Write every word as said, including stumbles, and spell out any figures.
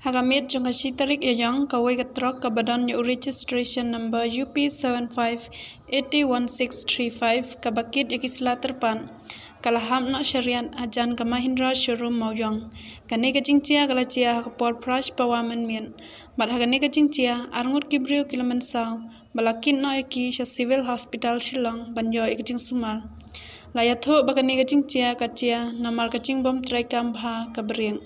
Ha ka miet jong ka shi tarik Ïaïong, kawei ka trok kaba don ïa u registration number U P seven five eight one six three five, kaba kit ïa ki sla tyrpad, ka la hap noh sha riat hajan ka Mahindra showroom Mawïong. Kane ka jingjia ka la jia ha ka por phra shi pawa mynmiet. Bad ha kane ka jingjia, arngut ki briew ki la mynsaw, ba la kit noh ïa ki sha Civil Hospital Shillong ban ïoh ïa ka jingsumar. La ïathuh ba kane ka jingjia ka jia namar ka jingbym treikam bha ka brake.